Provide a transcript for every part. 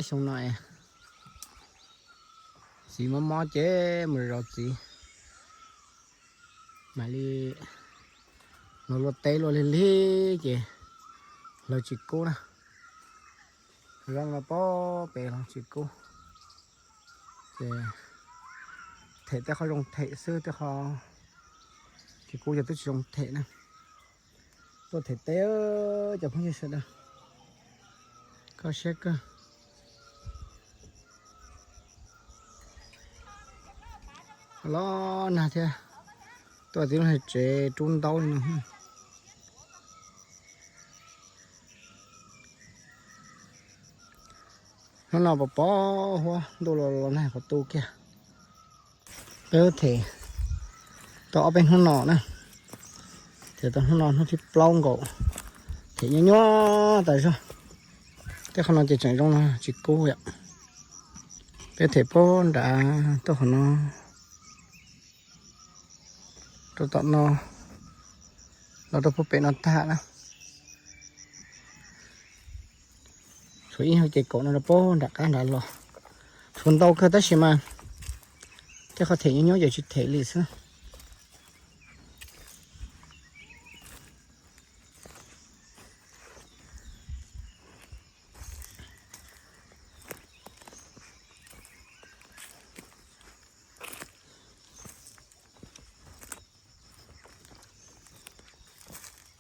Xyoo no txiv mob mob ces mus zov txiv. Mam li mus luaj teb luaj lig lig ces hlawv tsis kub na. Zoo no pob pem los tsis kub. Ces them tej qhov zoo them xwb, tej qhov tsis kub ces twb tsis zoo them na. Tuaj them teb cov phooj ywg sawv daws, kho siab kawg. Los nag thiab, tuaj tib lub tsev rub ntaub li no. Hnub no pos pos huab ntuj los los nag qhov tu kiag. Peb them tau ob peb hnub no na, them tau hnub no hnub thib plaub nkaus, them nyuaj nyuaj tas zog. Tej qhov no ces tseem zoo no tsis kub yom. Peb them puag nrad tuaj qhov no rau tom no, los rau puag pem no tag na. Tshuav ib nyuag ces kaum no rau puag nram qab nrad los. Tshuav ntau kawg tab sis mas tej qhov them nyuaj nyuaj ces tsis them li xwb.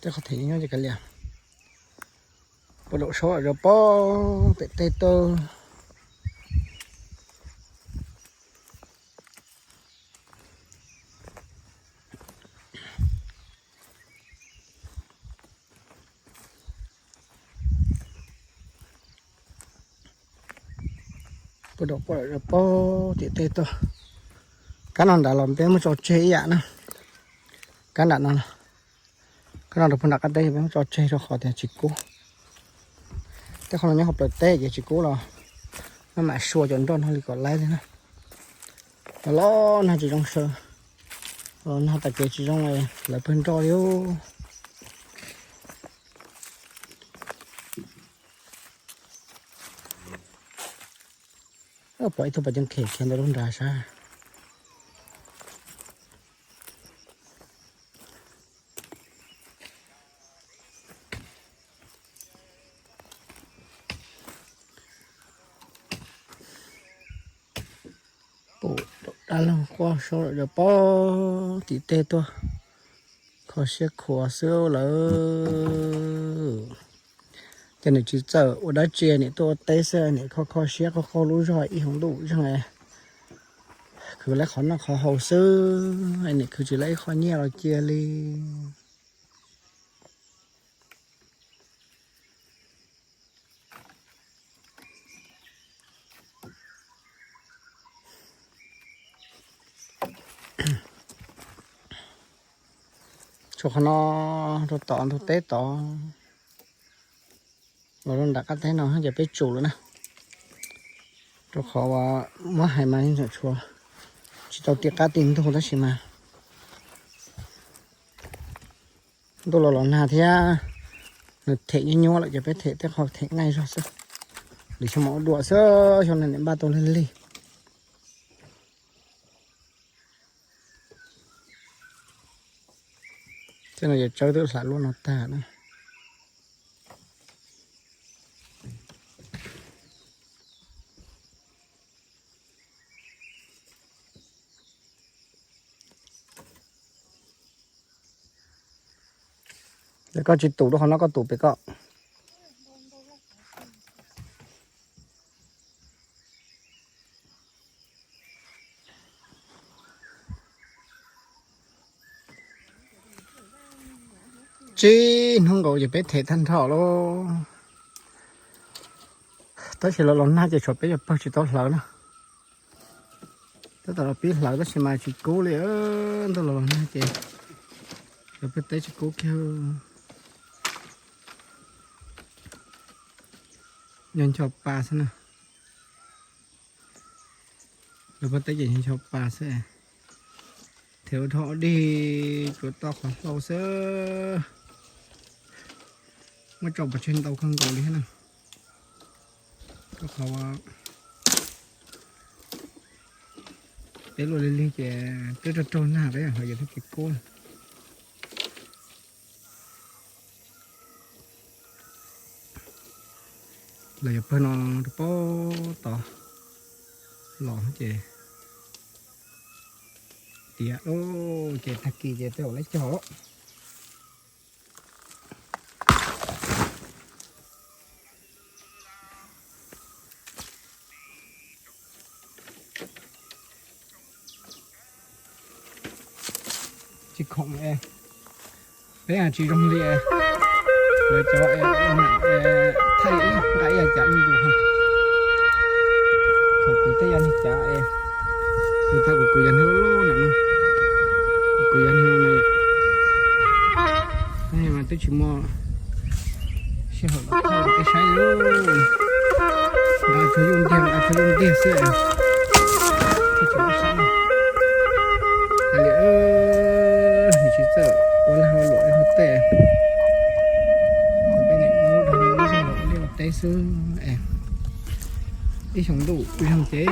Tej qhov them nyuaj nyuaj ces kav liam. Puas daum saub zov pob pem tej tag. Puas daum pob zov pob tim tej tag. Kab no nrad los peb muab tso tseg ib yam na. Kab nram no, kab no rau puag nram qab teb peb muab tso tseg rau qhov tias tsis kub. Tej qhov no nyob hauv plawv teb ces tsis kub los maj mam sua cov nroj no li kom laib li na. Los los nag tsis zoo sawv, los nag tas kev tsis zoo lawv pawg nroj li. Pom ib tug pas ceeb khem khiav ntawm lub nrad sab. Pum dab laug quaj saub zov pob tim tej tuaj, kho siab khuav xwb lawm. Ces niam tsis txawj ua dab tsi, niam tuaj ua teb xwb, niam kho kho siab qaug qaug lub zog ib hmo ntuj zeeg, khwv laib qhov noj qhov haus xwb, niam khwv tsis laib ib qho nyiaj los cia li. Tshuav qhov no rau tom ntug teb tod, los rau nram qab teb no ces peb tsum lawm na. Rau qhov uas muab hais mas yeej tseem tshuav tsis tau ti qab ti ntug tab sis mas ntuj los los nag thiab, nws them nyuaj nyuaj lawm ces peb them tej qho them nqaij zog xwb. Lwm xyoo mas ua dua xwb, xyoo no niam npaj tau lig lig. Tej no ces tsawb twb hlais luaj no tag na. Yog koj tsis tum rau qhov no koj tum pem koj. Tsib hnub nkaus ces peb them tag nrho lauj. Tab sis los los nag ces tshuav peb cov pawg tsis tau hlawv na. Tab tom los pib hlawv tab sis mas tsis kub li, ntuj los los nag ces cov pawg teb tsis kub kiag. Yog ncho pa xwb na. Lawv pawg teb ces ncho pa xwb. Them ua dhau dig tsuas tau qhov hlau xwb. Muab tso pov tseg ntau kawg nkaus li thiab na. Qhov peb luaj lig lig ces twb raug raug nag peb ho yuav tag kev kub. Los yuav pawg no rau pob tod los ces tiav lawm ces tag kis ces tej zaum lawv cog. Tsis khoom es peb tsis zoo li lawv cov es thaij ib nqa ib yam cav lug lug. Thaum kuv tej yog niag cav es, kuv thaum kuv kwv yog niag loj loj na, kuv kwv yog niag no, mas twb tsis muaj sij hawm los thaij rau peb saib li. Nqa tsuag yuj ntiag, nqa tsuag yuj ntiag xwb. Hais li, nws tsis txawj ua lag ua luam ib hauv tej. Peb niam ua lag ua luam ua liaj ua teb xwb es ib xyoo ntuj zeeg ces